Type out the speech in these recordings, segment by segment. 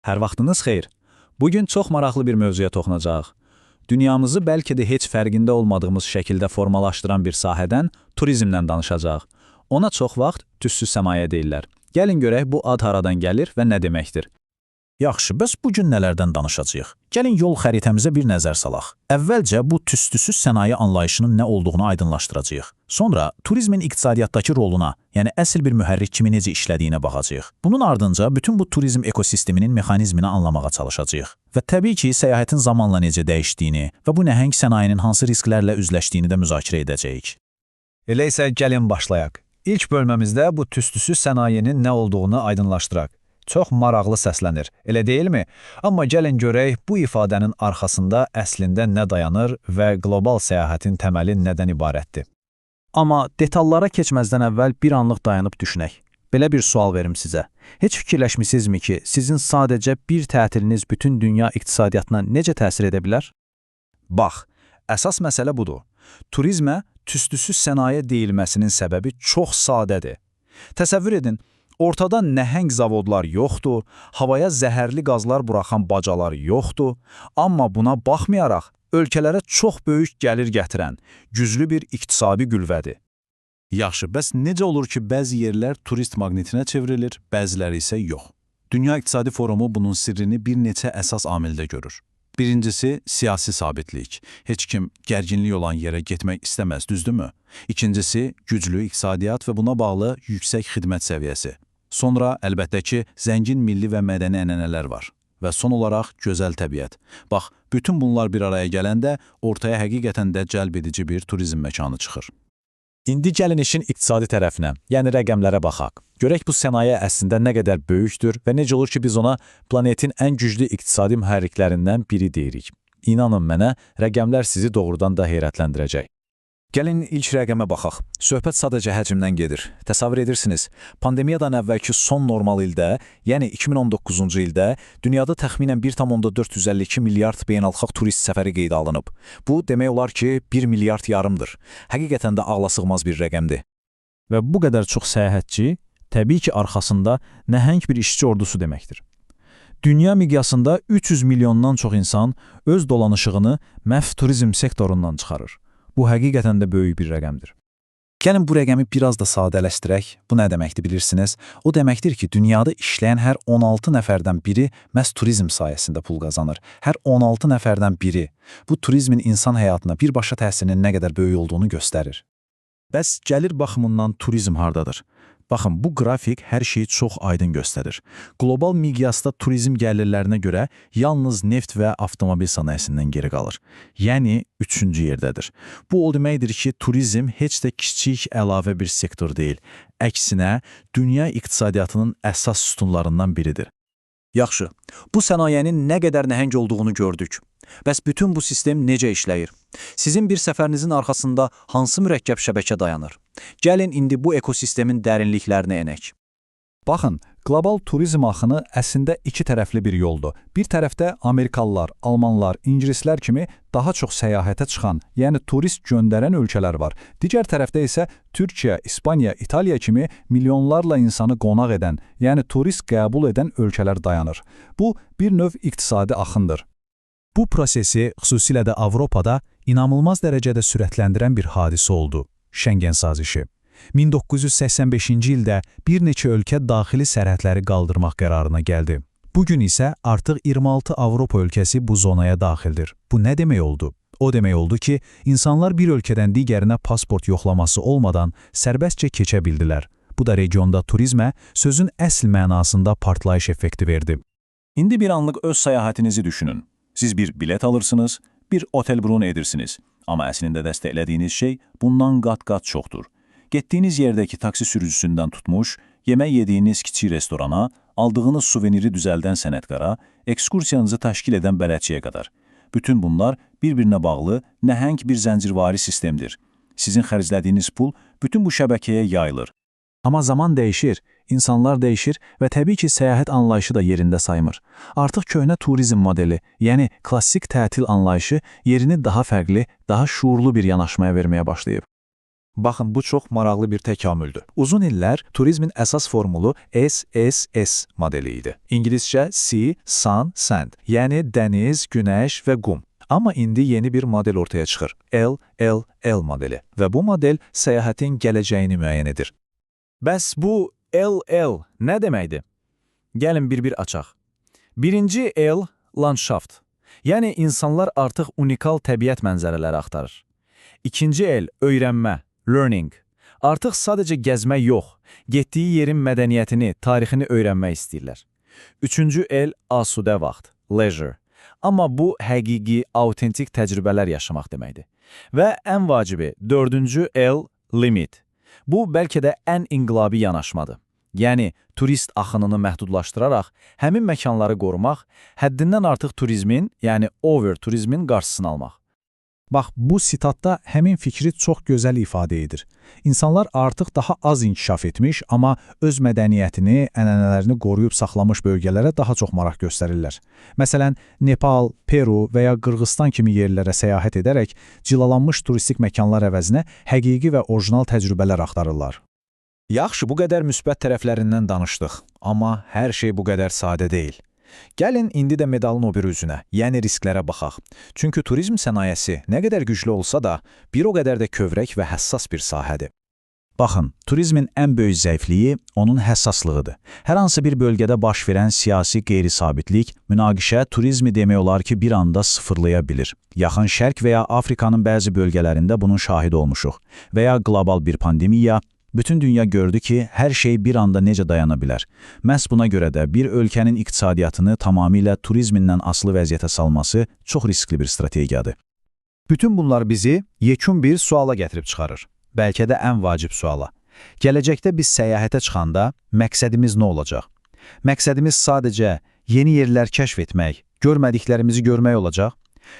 Hər vaxtınız xeyir. Bugün çox maraqlı bir mövzuya toxunacağıq. Dünyamızı bəlkə də heç fərqində olmadığımız şəkildə formalaşdıran bir sahədən, turizmdən danışacağıq. Ona çox vaxt tüssüz səmayə deyirlər. Gəlin görək bu ad haradan gəlir və nə deməkdir. Yaxşı, bəs bu gün nələrdən danışacağıq? Gəlin yol xəritəmizə bir nəzər salaq. Əvvəlcə bu tüstüsüz sənaye anlayışının nə olduğunu aydınlaşdıracağıq. Sonra turizmin iqtisadiyyatdakı roluna, yəni əsl bir mühərrik kimi necə işlədiyinə baxacağıq. Bunun ardınca bütün bu turizm ekosisteminin mexanizmini anlamağa çalışacağıq. Və təbii ki, səyahətin zamanla necə dəyişdiyini və bu nəhəng sənayenin hansı risklərlə üzləşdiyini də müzakirə edəcəyik. Elə isə gəlin başlayaq. İlk bölməmizdə bu tüstüsüz sənayenin nə olduğunu aydınlaşdıraq. Çox maraqlı səslənir, elə deyilmi? Amma gəlin görək bu ifadənin arxasında əslində nə dayanır və qlobal səyahətin təməli nədən ibarətdir? Amma detallara keçməzdən əvvəl bir anlıq dayanıb düşünək. Belə bir sual verim sizə. Heç fikirləşmisinizmi ki, sizin sadəcə bir tətiliniz bütün dünya iqtisadiyyatına necə təsir edə bilər? Bax, əsas məsələ budur. Turizmə tüstüsüz sənaye deyilməsinin səbəbi çox sadədir. Təsəvvür edin, ortada nəhəng zavodlar yoxdur, havaya zəhərli qazlar buraxan bacalar yoxdur, amma buna baxmayaraq ölkələrə çox böyük gəlir gətirən güclü bir iqtisadi qüvvədir. Yaxşı, bəs necə olur ki, bəzi yerlər turist maqnitinə çevrilir, bəziləri isə yox? Dünya İqtisadi Forumu bunun sirrini bir neçə əsas amildə görür. Birincisi, siyasi sabitlik. Heç kim gərginlik olan yerə getmək istəməz, düzdürmü? İkincisi, güclü iqtisadiyyat və buna bağlı yüksək xidmət səviyyəsi. Sonra, əlbəttə ki, zəngin milli və mədəni ənənələr var. Və son olaraq gözəl təbiət. Bax, bütün bunlar bir araya gələndə ortaya həqiqətən də cəlb edici bir turizm məkanı çıxır. İndi gəlin işin iqtisadi tərəfinə, yəni rəqəmlərə baxaq. Görək bu sənaye əslində nə qədər böyükdür və necə olur ki, biz ona planetin ən güclü iqtisadi mühərriklərindən biri deyirik. İnanın mənə, rəqəmlər sizi doğrudan da heyrətləndirəcək. Gəlin ilk rəqəmə baxaq. Söhbət sadəcə həcmdən gedir. Təsəvvür edirsiniz, pandemiyadan əvvəlki son normal ildə, yəni 2019-cu ildə dünyada təxminən 1,452 milyard beynəlxalq turist səfəri qeydə alınıb. Bu demək olar ki, 1 milyard yarımdır. Həqiqətən də ağlasığmaz bir rəqəmdir. Və bu qədər çox səyahətçi, təbii ki, arxasında nəhəng bir işçi ordusu deməkdir. Dünya miqyasında 300 milyondan çox insan öz dolanışığını məhz turizm sektorundan çıxarır. Bu həqiqətən də böyük bir rəqəmdir. Gəlin bu rəqəmi biraz da sadələşdirək. Bu nə deməkdir bilirsiniz? O deməkdir ki, dünyada işləyən hər 16 nəfərdən biri məhz turizm sayəsində pul qazanır. Hər 16 nəfərdən biri. Bu turizmin insan həyatına birbaşa təsirinin nə qədər böyük olduğunu göstərir. Bəs gəlir baxımından turizm hardadır? Baxın, bu qrafik hər şeyi çox aydın göstərir. Qlobal miqyasda turizm gəlirlərinə görə yalnız neft və avtomobil sənayesindən geri qalır. Yəni, üçüncü yerdədir. Bu o deməkdir ki, turizm heç də kiçik əlavə bir sektor deyil. Əksinə, dünya iqtisadiyyatının əsas sütunlarından biridir. Yaxşı, bu sənayənin nə qədər nəhəng olduğunu gördük. Bəs bütün bu sistem necə işləyir? Sizin bir səfərinizin arxasında hansı mürəkkəb şəbəkə dayanır? Gəlin indi bu ekosistemin dərinliklərinə enək. Baxın, qlobal turizm axını əslində iki tərəfli bir yoldur. Bir tərəfdə Amerikalılar, Almanlar, İngilislər kimi daha çox səyahətə çıxan, yəni turist göndərən ölkələr var. Digər tərəfdə isə Türkiyə, İspaniya, İtaliya kimi milyonlarla insanı qonaq edən, yəni turist qəbul edən ölkələr dayanır. Bu, bir növ iqtisadi axındır. Bu prosesi xüsusilə də Avropada inanılmaz dərəcədə sürətləndirən bir hadisə oldu. Şengen sazişi. 1985-ci ildə bir neçə ölkə daxili sərhədləri qaldırmaq qərarına gəldi. Bugün isə artıq 26 Avropa ölkəsi bu zonaya daxildir. Bu nə demək oldu? O demək oldu ki, insanlar bir ölkədən digərinə pasport yoxlaması olmadan sərbəstcə keçə bildilər. Bu da regionda turizmə sözün əsl mənasında partlayış effekti verdi. İndi bir anlıq öz səyahətinizi düşünün. Siz bir bilet alırsınız, bir otel brun edirsiniz. Amma əslində dəstəklədiyiniz şey bundan qat-qat çoxdur. Getdiyiniz yerdəki taksi sürücüsündən tutmuş, yemək yediyiniz kiçik restorana, aldığınız suveniri düzəldən sənətkara, ekskursiyanızı təşkil edən bələdçiyə qədər. Bütün bunlar bir-birinə bağlı nəhəng bir zəncirvari sistemdir. Sizin xərclədiyiniz pul bütün bu şəbəkəyə yayılır. Amma zaman dəyişir, insanlar dəyişir və təbii ki, səyahət anlayışı da yerində saymır. Artıq köhnə turizm modeli, yəni klassik tətil anlayışı yerini daha fərqli, daha şuurlu bir yanaşmaya verməyə başlayıb. Baxın, bu çox maraqlı bir təkamüldür. Uzun illər turizmin əsas formulu SSS modeli idi. İngiliscə Sea, Sun, Sand, yəni dəniz, günəş və qum. Amma indi yeni bir model ortaya çıxır. L, L, L modeli. Və bu model səyahətin gələcəyini müəyyən edir. Bəs bu LL nə deməkdir? Gəlin bir-bir açaq. Birinci L, landshaft. Yəni insanlar artıq unikal təbiət mənzərələri axtarır. İkinci L, öyrənmə, learning. Artıq sadəcə gəzmək yox, getdiyi yerin mədəniyyətini, tarixini öyrənmək istəyirlər. Üçüncü L, asudə vaxt, leisure. Amma bu həqiqi, autentik təcrübələr yaşamaq deməkdir. Və ən vacibi, dördüncü L, limit. Bu, bəlkə də ən inqilabi yanaşmadır. Yəni, turist axınını məhdudlaşdıraraq həmin məkanları qorumaq, həddindən artıq turizmin, yəni over turizmin qarşısını almaq. Bax, bu sitatda həmin fikri çox gözəl ifadə edir. İnsanlar artıq daha az inkişaf etmiş, amma öz mədəniyyətini, ənənələrini qoruyub saxlamış bölgələrə daha çox maraq göstərirlər. Məsələn, Nepal, Peru və ya Qırğızstan kimi yerlərə səyahət edərək cilalanmış turistik məkanlar əvəzinə həqiqi və orijinal təcrübələr axtarırlar. Yaxşı, bu qədər müsbət tərəflərindən danışdıq. Amma hər şey bu qədər sadə deyil. Gəlin indi də medalın o biri üzünə, yəni risklərə baxaq. Çünki turizm sənayesi nə qədər güclü olsa da, bir o qədər də kövrək və həssas bir sahədir. Baxın, turizmin ən böyük zəifliyi onun həssaslığıdır. Hər hansı bir bölgədə baş verən siyasi qeyri-sabitlik, münaqişə turizmi demək olar ki, bir anda sıfırlaya bilir. Yaxın Şərq və ya Afrikanın bəzi bölgələrində bunun şahidi olmuşuq. Və ya qlobal bir pandemiya, bütün dünya gördü ki, hər şey bir anda necə dayana bilər. Məhz buna görə də bir ölkənin iqtisadiyyatını tamamilə turizmindən asılı vəziyyətə salması çox riskli bir strategiyadır. Bütün bunlar bizi yekun bir suala gətirib çıxarır. Bəlkə də ən vacib suala. Gələcəkdə biz səyahətə çıxanda məqsədimiz nə olacaq? Məqsədimiz sadəcə yeni yerlər kəşf etmək, görmədiklərimizi görmək olacaq?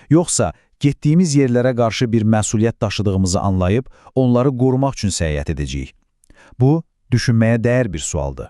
Yoxsa getdiyimiz yerlərə qarşı bir məsuliyyət daşıdığımızı anlayıb onları qorumaq üçün səyahət edəcəyik? Bu, düşünməyə dəyər bir sualdır.